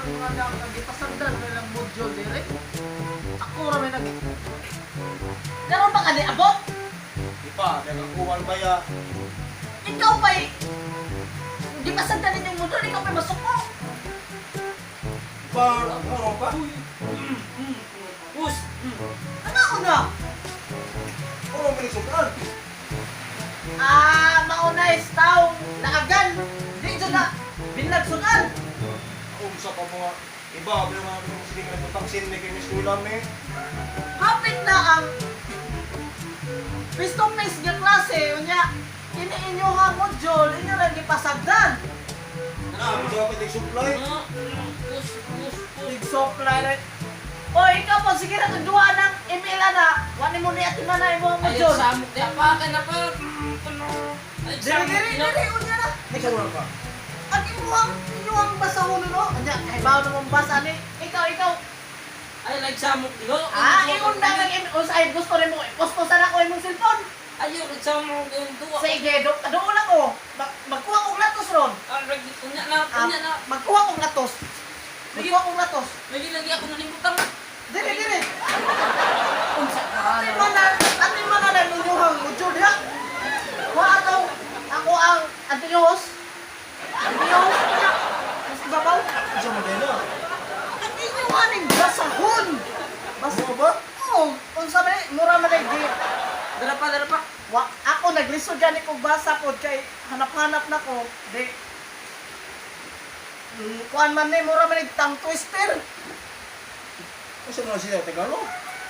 mga anak nga gipasagdan mo ilang module dire. Ako ra may nag. Karon ba ka ni abot? Di pa, kaya kakuwal ba ya? Ikaw pa eh. Gipasagdan ninyong module, ikaw pa masuko. Pa, ano pa? Us. Ano na? Ano ang sudan? Ah, mauna is taong naagan. Di dyan na binlag sudan. Unsa pa mga iba, pero mga mga sige nga butang sin may kay eskwela me. Hapit na ang face to face nga klase unya kini inyo ha module inyo lang gipasagdan. Na, bisa pa tig supply. Us, us, us. Big supply like. Oy, ikaw po, sige na, duha ng email na. Wani mo niya timana imo ang Ay, module. samok di pa ka na pa. Ay, Diri, samok diri, na. diri, unya na. Ikaw lang ka. Ang imuhang, inyuhang basahon no? Unya, kay bawo na mong basa ni. Ikaw, ikaw. Ay, like samok di Ah, ingon na ang email. Usay, gusto rin mo. I-post ko sana ko imong cellphone. Ayaw, samok yung duwa. Sige, do, doon ako. Magkuha kong latos ron. Ah, lagi, unya na, Ah, unya na. magkuha kong latos. Magkuha kong latos. Lagi, lagi ako nalimutan. Diri, diri. Unsa ka Ate man na, ate man na inyuhang module diha. Wa ataw ako ang antiyos. Antiyos niya. Mas ibabaw. Unsa man na? Ang inyuhan ning basahon. Basa Ano ba? Oo, unsa man eh, mura man ay di. Dara pa, dara pa. Wa ako naglisod gani kog basa pod kay hanap-hanap na ko. Di. Kuan man ni mura man ay tongue twister. Unsa man siya Tagalog?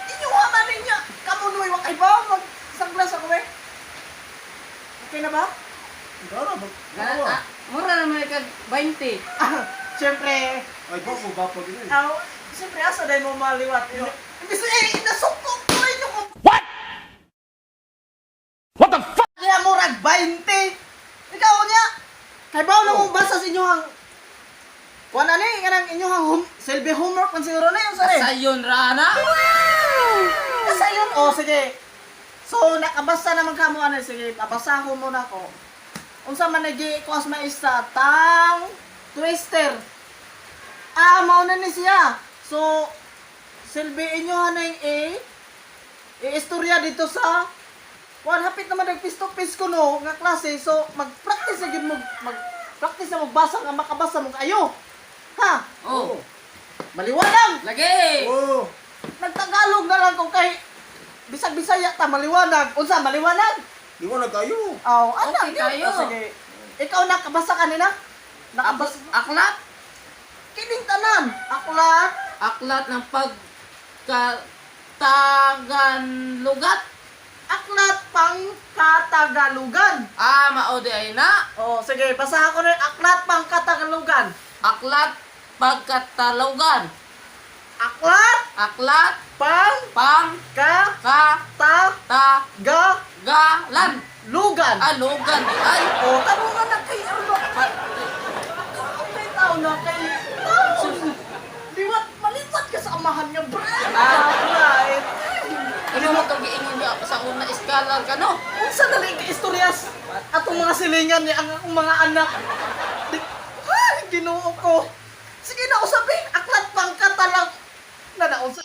Inyuha man niya. Kamo nuy wa kay ba mag sanglas ako eh. Okay na ba? Ikaw ra ba? Ah, mura naman kag 20. Ah, siyempre, Ay, ba mo ba pag ini? ah, siyempre asa dahil mo maliwat. Imbis eh, nasuko ko inyo ko. What? What the fuck? Kaya murag 20. Ikaw niya. Kay bawo na mong basa sa inyohang Kuan ani kanang inyohang home, selfie homework man siguro na yun sare. Sayon ra na. Kasi yun, oh sige. So nakabasa naman ka mo ano, sige, pabasahon mo na ako. Unsa man nagi ko as maestra tang twister. Ah, mao na ni siya. So silbi inyo hanay A. Iistorya dito sa Kuan hapit naman nag face to face ko no nga klase. So mag-practice na gyud mo mag-practice na magbasa nga makabasa mo ayo. Ha? Oh. Maliwanag. Lagi. Oh, Nagtagalog na lang ko kay bisag Bisaya ta maliwanag. Unsa maliwanag? liwanag kayo. Aw, ana Okay gyud. kayo. Oh, sige. Ikaw nakabasa kanina? Nakabasa Aklat. kining tanan. Aklat, Aklat ng pagkataganlugat. Aklat pang Katagalugan. Ah, mao di ay na. Oh, sige, basahan ko na yung aklat pang Katagalugan. Aklat pagkatalogan. Aklat Aklat pang pang ka ka ta ta ga galan. lugan. Ah, lugan di ay. Oh, tanungan na kay ano? Kay tao na kay tao. Liwat, maliwat ka sa amahan niya, bre. Ah, right. Ano mo itong giingon niya sa una iskalar ka no? Unsa na lang ka istoryas atong mga silingan niya ang akong mga anak. Di, ay, Ginoo ko. Sige na usabi, aklat pang katalang na naunsa.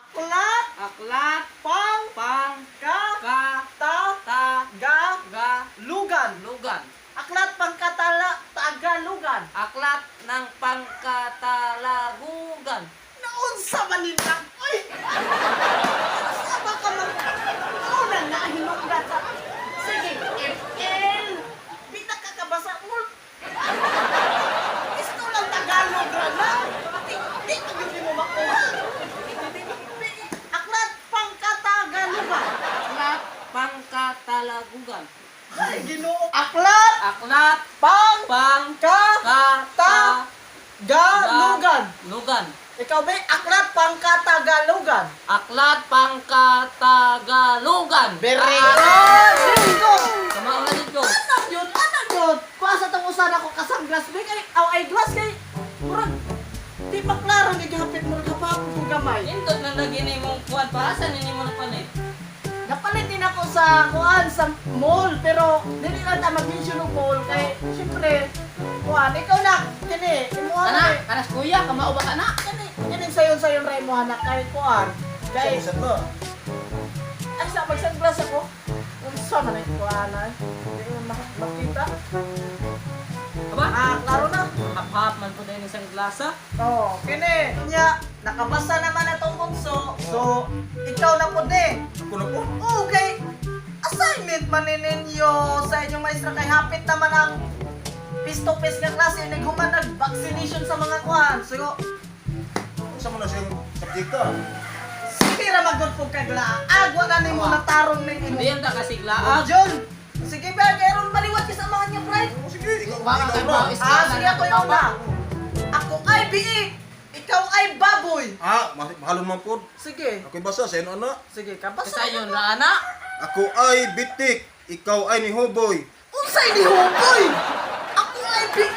Aklat Aklat pang pang ka ka ta ta ga ga lugan. lugan. Aklat pang katala tagalugan. Aklat ng pangkatalagugan. Naunsa man nila? Uy! Sa ba ka mag... Una na, hinunggan sa... Sige, FL! Di na kakabasa mo. Gusto lang Tagalog ra na. Di, di ka yun mo makuha. Aklat pang katagalugan. Aklat pangkatalagugan. Ay, Ginoo. Aklat Aklat pang pang ka ka ta ta ga lugan. lugan. Ikaw ba, aklat pang katagalugan. Aklat pangkatagalugan. Very good! Very good! Sama ulit ko. Anak yun, anak yun! Kuha sa tong usan ako kasang glass ba kay aw ay glass kay murag di maklaro ni gihapit murag kapapon ko gamay. Indot na lagi ni mong kuwan pa. Asa ni mo napalit? Napalit din ako sa kuan sa mall pero dili lang ta mag-mention og mall kay syempre Kuan, ikaw na kini imuha Kana, na. Eh. kanas kuya, kamao ba kana? Kini kini sayon-sayon ra imuha na kay kuan. Kay Sa na. ay sa mag-sunglass ako. Unsa man ay kuan ay. Di mo makita. Aba, Ah, klaro na. hap-hap man po din isang glasa. Oh, kini. Nya, nakabasa naman na tong bunso. So, ikaw na po de. Ako na po. Okay. Assignment man ni ninyo sa inyong maestra kay hapit naman ang face to face nga klase naghuman nag vaccination sa mga kuan. So, Unsa man na siyang subjekta? sige ra magud pug kagla. Agwa na nimo natarong ning imo. Hindi yan ta kasi glaag. John, sige ba kay ron maliwat ka sa mga niya, Brian. Oh, sige, ikaw, Baka ikaw kay na. Bao is- Ah, sige ako yung una. Ako ay biik, ikaw ay baboy. Ah, mahalon man po. Sige. Ako'y basa, sa ano na. Sige, kabasa. Kasayon ra ana. Ako ay bitik, ikaw ay nihuboy. Unsay ni Huboy? Ako ay biik,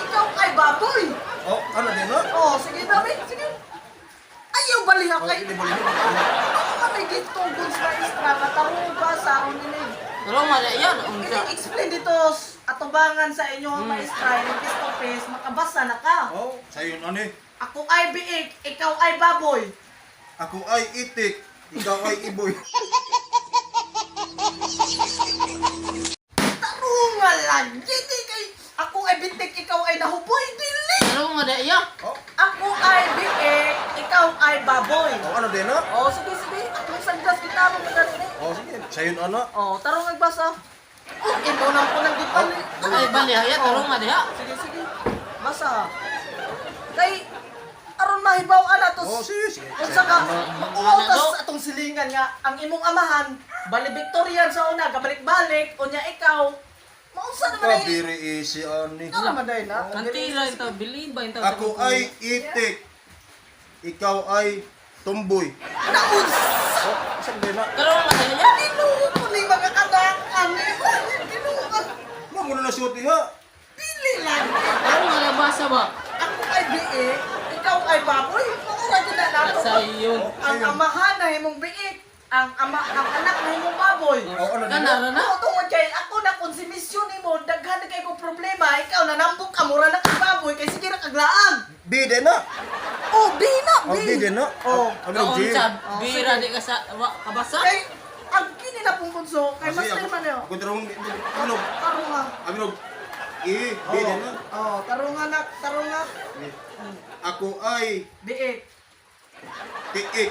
ikaw ay baboy. Oh, ano din na? Oh, sige dami, sige. Ayaw baliha Oh, kay. hindi mo liho. Ako ka may gitugon sa maestra, katarong ba sa aron ini. Pero mali yan, unsa. Ini explain dito atubangan sa inyo ang maestra, ini face to face, makabasa na ka. Oh, sayon ano eh. Ako ay biik, ikaw ay baboy. Ako ay itik, ikaw ay iboy. Tarunga lang, giti kay ako ay bitik, ikaw ay nahuboy, dili. Pero mali yan. Oh, Ako ay biik, ikaw ay baboy. oh, ano din na? Oh, sige, sige. Atong sanggas kita mo maganini. Oh, sige, sayon ano. Oh, tarong nagbasa. Oh, imo nang po nang gipali. Ay bali ha, tarong nga diha. Sige, sige. Basa. Kay aron mahibaw ana to. Oh, sige, sige. Unsa ka mauwaw tas atong silingan nga ang imong amahan valedictorian sa una kabalik-balik unya ikaw maunsa naman Oh, ay very easy ani. Ikaw naman dahil na. Kantila ito, believe ba ito? Ako ay itik, ikaw ay tumboy. Naunsa! Oh, saan din na? Pero nga diha. Ginoo ko ni mga anak ani. Ginoo ka. Mo mo na suot diha. Dili lang. Pero nga nabasa ba? Ako ay biik, ikaw ay baboy. Maura gyud na nato. Kasayon. Ang amahan na himong biik, ang ama ang anak na himong baboy. Oh, ano din Kana na? ra na. Oo, tungod kay ako na konsumisyon nimo, daghan na kay kong problema, ikaw nanambok ka mura na kag baboy kay sige ra kaglaang. B din na. Oh, bi na, Oh, bi. B din na. Oh. Ano G? Kaunsa, Oh, bira sige. di ka sa wa kabasa. Kay ang kini na pong bunso, kay Ah, sige, master man yo. Ako tarong ano? Tarunga. Abi E, B din na. Oh, tarunga na, tarunga. Ako ay Biik. tiik.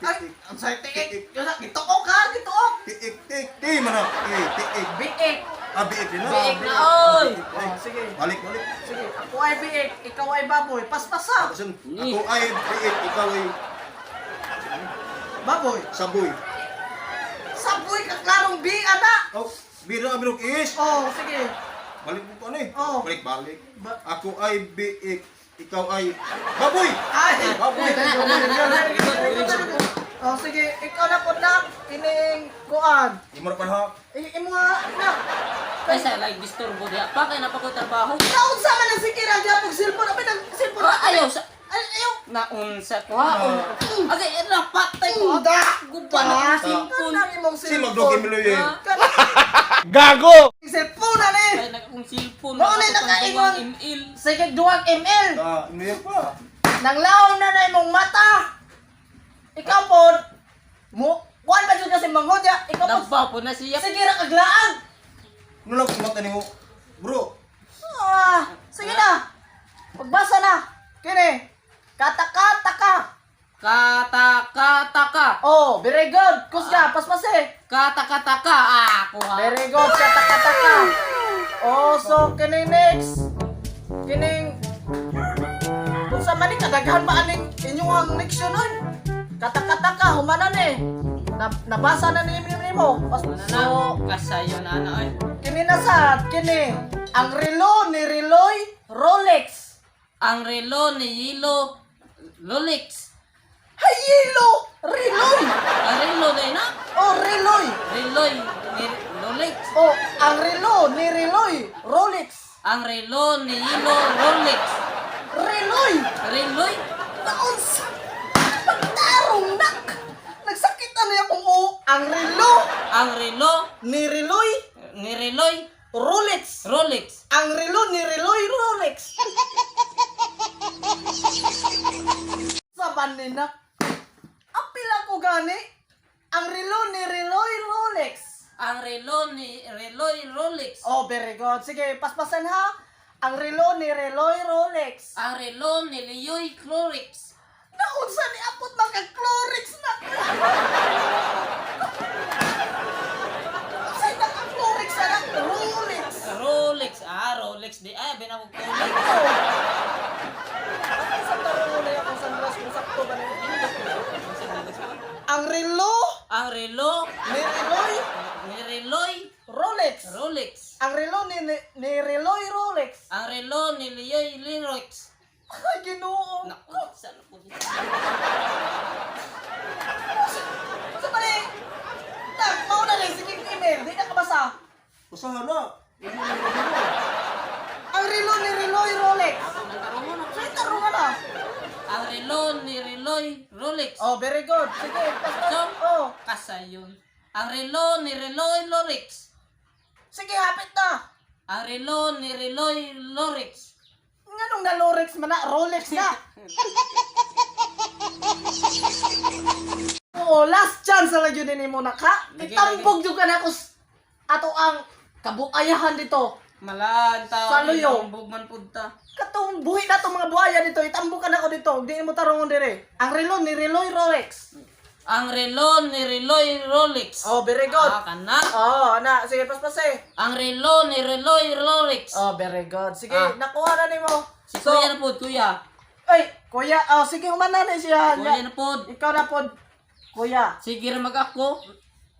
Ay, Tiik. ang say tiik. Yun na, gituok ha, gituok. Tiik, tiik, ti man na. E, tiik. Biik. Ah, biik din na. Biik na oy. Oh, sige. Balik, balik. Sige, ako ay biik, ikaw ay baboy. Paspasa. Asan? Ako ay biik, ikaw ay Baboy. saboy. Saboy ka klarong bi, ana. Oh, bira abi is. Oh, sige. Balik mo po ano eh. Oh. Balik, balik. Ba- Ako ay biik, ikaw ay baboy. Ay. Baboy. Kana kana kana. Oh, sige, ikaw na po na kining kuan. Imo na pa ha. Imo nga na. Ay sa like disturbo diha. Pa kay na pa ko trabaho. Naunsa man ang sikira gyapon cellphone, abi nang cellphone. Ah, ayaw sa Ay, ayaw. naunsa ko ha. Agay napatay ko. Unda. Guba na ang cellphone. Kanang imong Si cellphone. magdogi miloy eh. Ah, Gago! Cellphone na ni. Ay nag akong cellphone. Mao na Nakatong nakaingon. duwang ML. Sige, duwag ML. Ah, imo pa. Nang laom na na imong mata. Ikaw po, mo, kuan ba jud kasi manghod ya? Ikaw po, Nagba po na siya. sige ra kaglaang. Ano lang kumata nimo? Bro, Ah, sige na. Pagbasa na. Kini. Kataka-taka. Kata-kataka. Oh, very good. Kusga, paspase. Kata-kataka. Ah, ako ha. Very good. Kataka-taka. Oh, so kini next. Kining Kung sa man ni kadaghan ba aning inyong ang next yun oy. Kataka-taka humana ni. Na, nabasa na ni nimo. Pas, Ano na? so, Kasayon na na ay. kini na sad kini ang relo ni Reloy Rolex. Ang relo ni Yilo Rolex. Hayilo Reloy. Ang relo na na. Oh, Reloy. Reloy ni Rolex. Oh, ang relo ni Reloy Rolex. Ang relo ni Yilo Rolex. Reloy. Reloy. Naunsa. Pagtarong nak. Nagsakit na niya kung o ang relo Ang relo ni Reloy ni Reloy. Rolex. Rolex. Ang relo ni Reloy Rolex. Sa banina. Apila ko gani. Ang relo ni Reloy Rolex. Ang relo ni Reloy Rolex. Oh, very good. Sige, paspasan ha. Ang relo ni Reloy Rolex. Ang relo ni Leoy Clorix. Naunsa ni apot maka-Clorix na. Unsa na ang Clorix na Rolex. Rolex. Ah, Rolex di. Ay, binawag ko. Ako sa tarong na ako sa glass kung sakto ba na. Ang relo Ang relo ni Reloy ni Reloy Rolex. Rolex. Ang relo ni Reloy Rolex. Ang relo ni Leoy Lirox. Ay, Ginoo. Naku, saan po dito? Sa mali. Tak, mao na rin sige email, di na kabasa. Usaha na. Ang relo ni Reloy Rolex. Sa tarong na. Ang relo ni Reloy Rolex. Oh, very good. Sige, paspas. So, Oh, kasayon. Ang relo ni Reloy Rolex. sige, hapit na. Ang relo ni Reloy Rolex. Nganong na Rolex man na, Rolex na. Oo, last chance na lang yun mo na ka. Lagi, Itambog jud ka na ako ato ang kabuayahan dito. Malan tao. Sa luyo. Bugman punta. Katong buhi na itong mga buhaya dito, itambog ka na ako dito. Di mo tarungon dire. Ang relo ni Reloy Rolex. Ang relo ni Reloy Rolex. Oh, very good. Ah, kana. Oh, ana, sige paspas eh. Ang relo ni Reloy Rolex. Oh, very good. Sige, Ah. nakuha na nimo. Si kuya na po, kuya. Ay, kuya, oh, sige humana na siya. Kuya na po. Ikaw na pod. Kuya. Sige ra mag ako.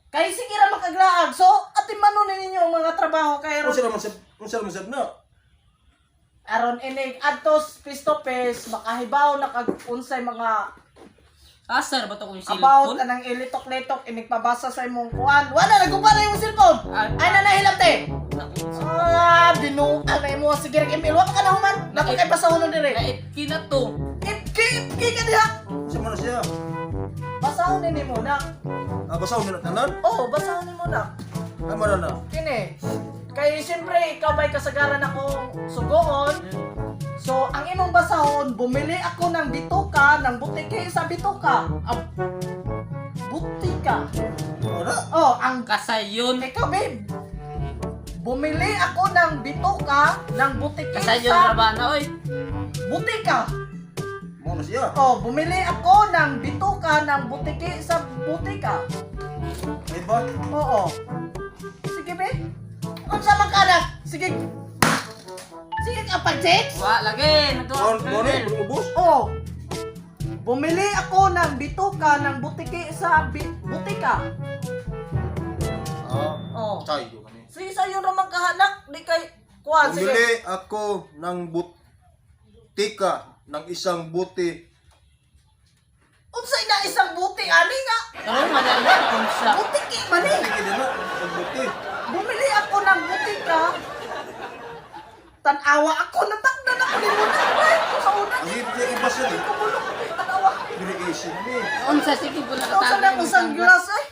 Kay sige ra makaglaag. So, ati manon ninyo ang mga trabaho kay Unsa aron naman sab, unsa naman sab na. aron inig adtos face to face makahibaw na kag unsay mga Asar ba to kung about cellphone? anang ilitok-litok inig pabasa sa imong kuan. Wala naguba na imong cellphone. Ah. Ay na nahilap te. Naku, Ah, binuang na imo sige rag email wa pa ka na human. Naku kay basahon dire. Naipki na to. Ipki ipki ka diha. Unsa man na siya? Basahon ni mo na. Ah, basahon na tanan. Oh, basahon ni mo na. Ay mo na na. Kini. Kay siyempre ikaw ba'y kasagaran akong sugoon. So, ang imong basahon, bumili ako ng bituka, ng butike sa bituka. Ah, butika. Ora. Oh, ang Kasayon. ikaw babe. Bumili ako ng bituka, ng butike Kasayon ra sa ba na oy? butika. Mo na siya. Oh, bumili ako ng bituka ng butike sa butika. Ay ba? Oo. Sige, be. Unsa man ka na? Sige. Sige ka pa, Jakes. Wa lagi Mo natuwa. mo na ubos. Oo. Bumili ako ng bituka ng butike sa butika. Ah, Oo. tayo kani. Sige, sa'yo naman kahanak. Di kay... Kuan, sige. Bumili ako ng butika ng isang buti. Unsay na isang buti, ani nga. Karon man na unsa. Butiki man eh. Buti din na, ang buti. Bumili ako ng butika. Tanawa ako, natakdan ako ni Muna. Ay, ko sa una. Ang hirap niya ibas yun eh. Kumulok, tanawa. Very easy ni. Unsa sige po Nausa na nakatagay. ako sa glass eh.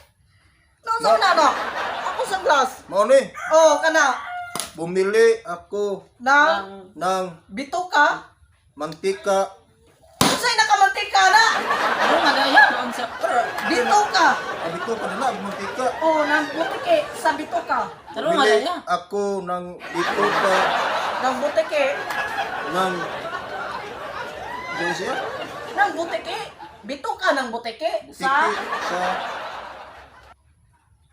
Nausa na na. Ako sa glass. Mao ni, Oh, kana. bumili ako Na ng bituka. mantika. Unsay nakamantika na? Karon man na yan unsa. Bituka. Abi ko pa nila mantika. Oh, nang butike sa bituka. Karon man na Bumili yan. ako ng bituka Nang butike, ng Diyan siya? nang butike. Bituka ng butike Butiki sa sa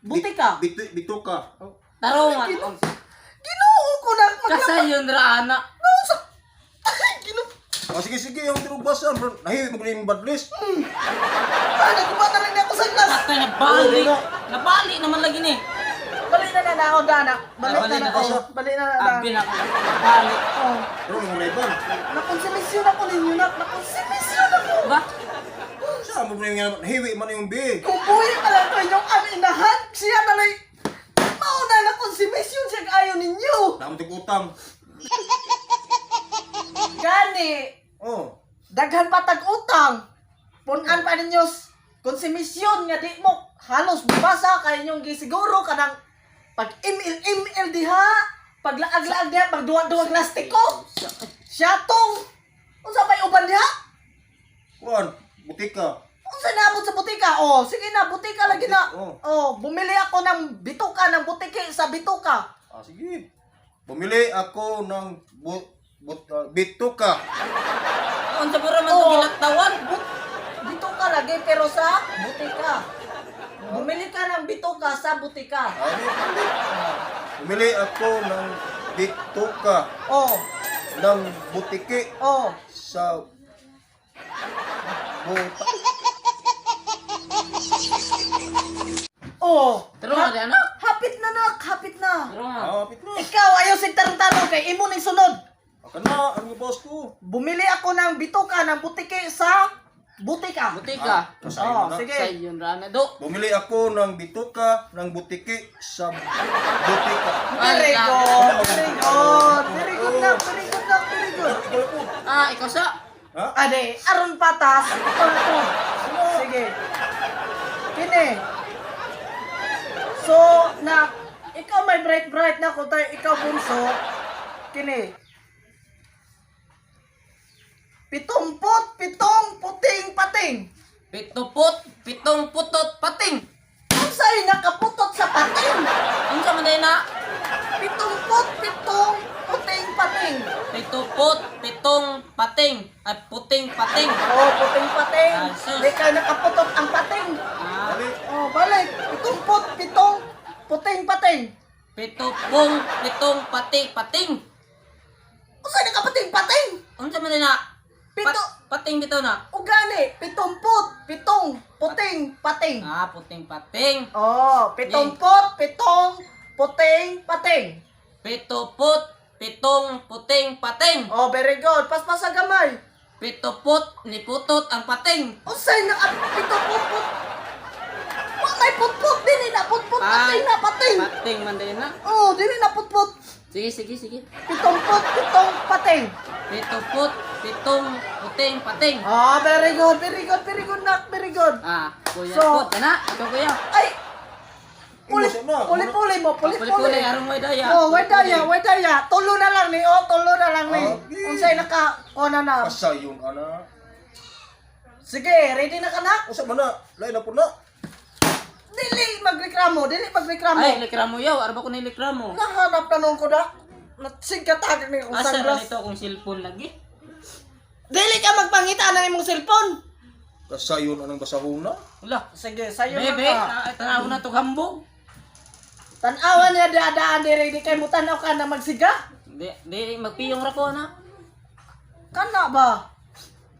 butika. Bituka. Tarong man unsa. Ginoo ko na maglaba. Kasayon ra ana. Nausa. Ginoo. Oh, sige sige, yung tinubasan. Nahiwi mo yung bad list. Ah, nagubata rin ako sa glass. Patay na bali. Nabali naman lagi ni. Bali na na na ako, Dana. Balik na Bali na na ako. ako. Bali na na. na. Abi na ko. Nabali. Oh. Pero mga laban. Nakonsumisyon ako ninyo na. Nakonsumisyon ako. Ba? Sa mo na yung nahiwi man yung B. Kung buhi pa lang to inyong aminahan, siya na lang. Mauna na konsumisyon siya ayo ninyo. Naman tig utang. Gani, Oh. daghan pa tag utang. Punan pa ninyo konsumisyon nga di mo halos basa kay inyong gisiguro kanang pag ML ML diha. Paglaag-laag niya, pagduwag-duwag lastiko. Siyatong. Unsa may uban diha? Kuan, butika. Unsa naabot sa butika? Oh, sige na, butika lagi na. Oh. Oh, bumili ako ng bituka ng butiki sa bituka. Ah, sige. Bumili ako ng bituka. Unsa pura man to Oo. gilaktawan? Bituka lagi pero sa butika. Bumili ka ng bituka sa butika. Ah, di, di. Bumili ako ng bituka Oh, ng butiki oh. sa buta. Oh. Taro nga di anak. Hapit na nak, hapit na. Taro nga. Ah, pit na. Ikaw ayaw sig tarong-tarong kay imo ning sunod. Aka na, ang boss ko. Bumili ako ng bituka ng butiki sa butika. Butika. Kasayon Oh, na. sige. Sayon ra na do. Bumili ako ng bituka ng butiki sa butika. Very good, very good. Very good na, very good na, very good. Ikaw po. Ah, ikaw sa. Ha? Ade, aron patas, ikaw na po. Sige. Kini. So, na ikaw may bright bright na kung tayo ikaw bunso. Kini. 77 puting pating. Pitupot, pitong putot pating. Unsay nakaputot sa pating? Unsa man day na? 77 puting pating. Pitupot, pitong pating. Ay, puting pating. Oh, puting pating. Ah, sus. Di kayo nakaputot ang pating. Ah, Balik. Oh, balik. 77 puting pating. pitupong, pitong pati pating. Unsay nakapating pating? Unsa man day na? Pito. Pating bitaw na. Ugani, 77 puting pating. Ah, puting pating. Oh, 77 puting pating. Pitupot, pitong puting pating. Oh, very good. Paspas sa gamay. Pitupot, niputot ang pating. Unsay naka pitupot put. Wa may putput dinhi na putput Ah. pating na pating. Pating man day na. Oh, dili na putput. Sige, sige, sige. 77 pating. Pitupot, pitong puting pating. Ah, very good, very good, very good, nak, very good. Ah, kuya So- so, na. Ikaw kuya. Ay! Puli, Imo siya na. puli, puli mo, puli, puli. Puli-puli, aron mo daya. Oh, wait daya, wait daya. Tulo na lang ni, oh, tulo na lang ni. Okay. Unsay naka, oh na na. Kasayon ana. Sige, ready na ka na? Usa man na, lain na po na. Dili magreklamo, dili magreklamo. Ay, likramo yaw. Arba ko ni likramo. Nahanap na noon ko na. Nasigkatag ni akong Asa ra sunglass. nito akong cellphone lagi? Dili ka magpangita ng imong cellphone. Kasayon anang basahon na. Wala. Sige, sayo na Bebe, ka. tanaw na to hambog. Tan-awan niya daadaan diri di kay mo tan-aw ka na magsiga. Di, di magpiyong ra ko na. Kana ba?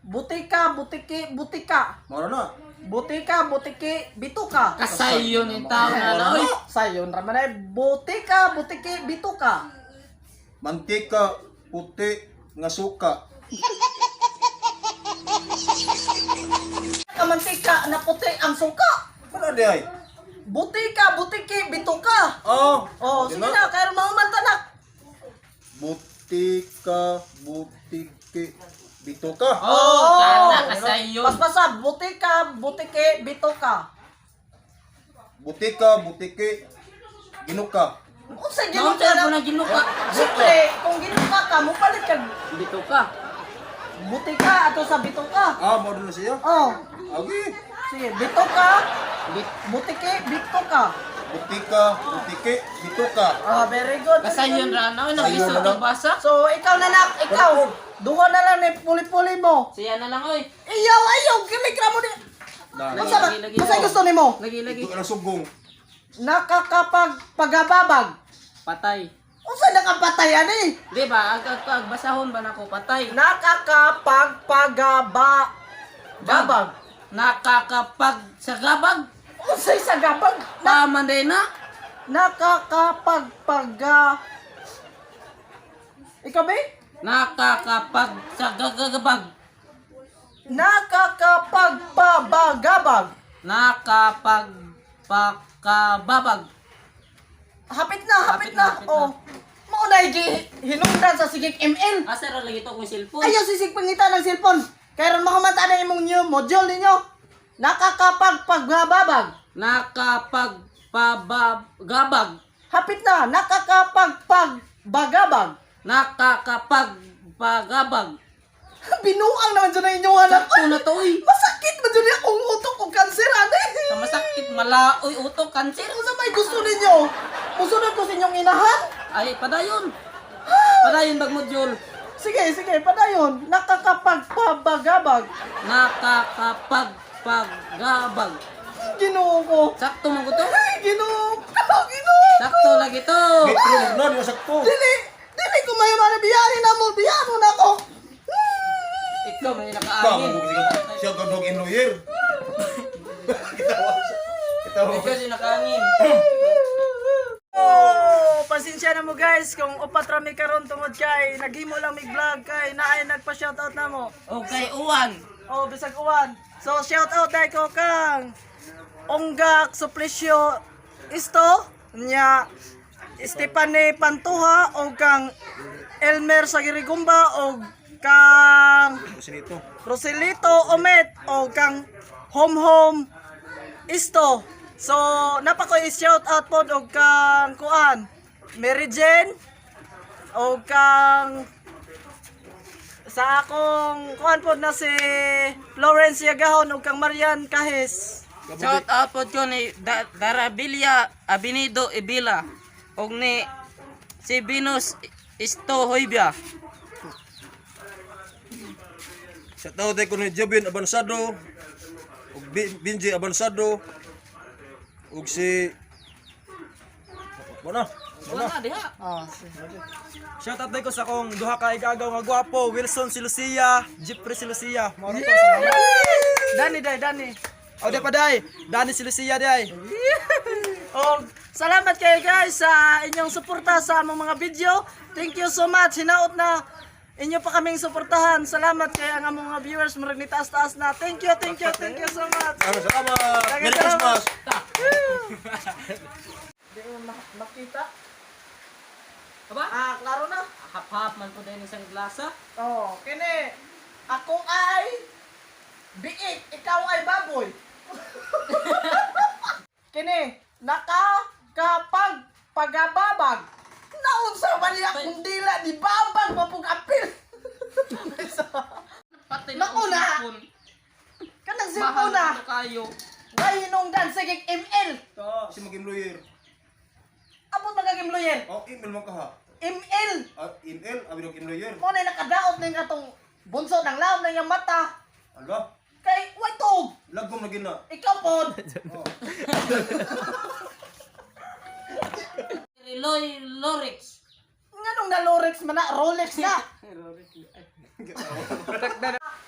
Butika, butiki, butika. Mara na. Butika, butiki, bituka. Kasayon yung tao na na. Oy. Sayon ra man ay butika, butiki, bituka. Mantika puti nga suka. Kamantika na puti ang suka. Mana di ay? Butika, butiki, bituka. Ah, Oh, di sige na, kaya mahuman tanak. Butika, butiki, bituka. Oh, tana kasayon. Paspasa, butika, butiki, bituka. Butika, butiki, ginuka. Unsa Naon ginuka sa na? po na ginuka? Siyempre, kung ginuka ka, mupalit ka Dito ka. butika ato sa bituka. Ah, mo na siya. Oh, Agi. sige, bituka, Bit butiki, bituka. Butika, butiki, bituka. Ah, very good. very kasayon good. ra na. Oy, Sayon naglisod na lang. ang basa. So, ikaw na nak, ikaw. Duha na lang ni puli-puli mo. Siya na lang oy. Iyaw, ayaw, gilikra mo ni. Na, Unsa ba? Lagi, lagi. Unsa gusto nimo? Lagi lagi. Ito ang sugong. Nakakapagpagababag. Patay. Unsa nakapatay ani? Di ba? Ag, ag, ag basahon ba nako patay? Nakakapagpagaba babag. Nakakapag sa gabag. Unsay sa gabag? Na, Tama din na. nakakapagpaga Ikaw ba? Nakakapag sa gagagabag. Nakakapagpabagabag. Nakakapagpakababag. Hapit na, hapit Hapit na. na, hapit na. Oh. Mao na hinungdan sa sigig ML. Asa ra lagi to akong cellphone? Ayaw sisig pangita ng cellphone. Kaya ron makamata na imong new module ninyo. Nakakapagpagababag. Nakapagpabagabag. Hapit na, nakakapagpag bagabag. Nakakapagpagabag. Binuang naman dyan na inyong anak. Sakto na to uy. Masakit man dyan akong utok o kanser, ane. Sa masakit malaoy utok kanser. Unsa may gusto ninyo? Musunod ko sa inyong inahan? Ay, padayon. Padayon bag module. Sige, sige, padayon. Nakakapagpabagabag. Nakakapagpagabag. Ginoo ko. Sakto man ko to. Ay, Ginoo ko. Ginoo ko. Sakto lagi to. Metro na, di sakto. Dili, dili ko may mga biyani na mo, biyano na ko. Ikaw may Ka, nakaangin. siya ka dog in lawyer. Kitawa siya. Kitawa. Ikaw si nakaangin. Oh, pasensya na mo guys kung upat ra mi karon tungod kay naghimo lang mig vlog kay naay nagpa-shoutout na mo. Okay, uwan. Oh, bisag uwan. So shoutout dai ko kang Onggak Suplicio Isto nya Stephanie Pantuha o kang Elmer Sagirigumba o kang Sinito. Roselito Omet o kang Home Home Isto. So, napako i-shout out pod og kang kuan Mary Jane o kang sa akong kuan pod na si Lawrence Yagahon o kang Marian Kahis. Shout out po ko ni Darabilia Abinido Ibila og ni si Venus Isto Hoybia. Sa tao tayo ko ni Jobin Abansado, ug Binji Abansado, ug si. Wala. Wala diha. Oh, Shout out ko sa akong duha ka igagaw nga gwapo, Wilson si Lucia, Jeffrey si Lucia. Mao ra to sa mga. Dani day, Dani. Oh, di pa day. Dani si Lucia day. Og salamat kayo guys sa inyong suporta sa among mga video. Thank you so much. Hinaot na inyo pa kaming suportahan. Salamat kay ang among mga viewers murag ni taas-taas na. Thank you, thank you, thank you so much. Salamat. Merry Christmas. Di ko makita. Aba? Ah, klaro na. Hap-hap man po din isang glasa. Oh, kini. Ako ay biik, ikaw ay baboy. Kini, nakakapag pagababag. Naunsa man niya akong dila ni babag mapug apil. Patay Naku akong na! cellphone. Kanang Mahal cellphone na. na kayo. Gahinungdan sige ML. Si maging lawyer. Abot magaging lawyer. Oh, email man ka ha. ML. Ah, email, abi dog in lawyer. Mo na nakadaot na yung atong bunso ng laom na iyang mata. Ala, Kay way tuog. lagom na gina. Ikaw pod. Oh. Loy Lorix. Nganong na Rolex man na Rolex na.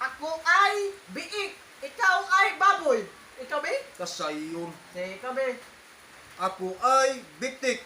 Ako ay biik, ikaw ay baboy. Ikaw be? Kasayon. Si ikaw be. Ako ay biktik.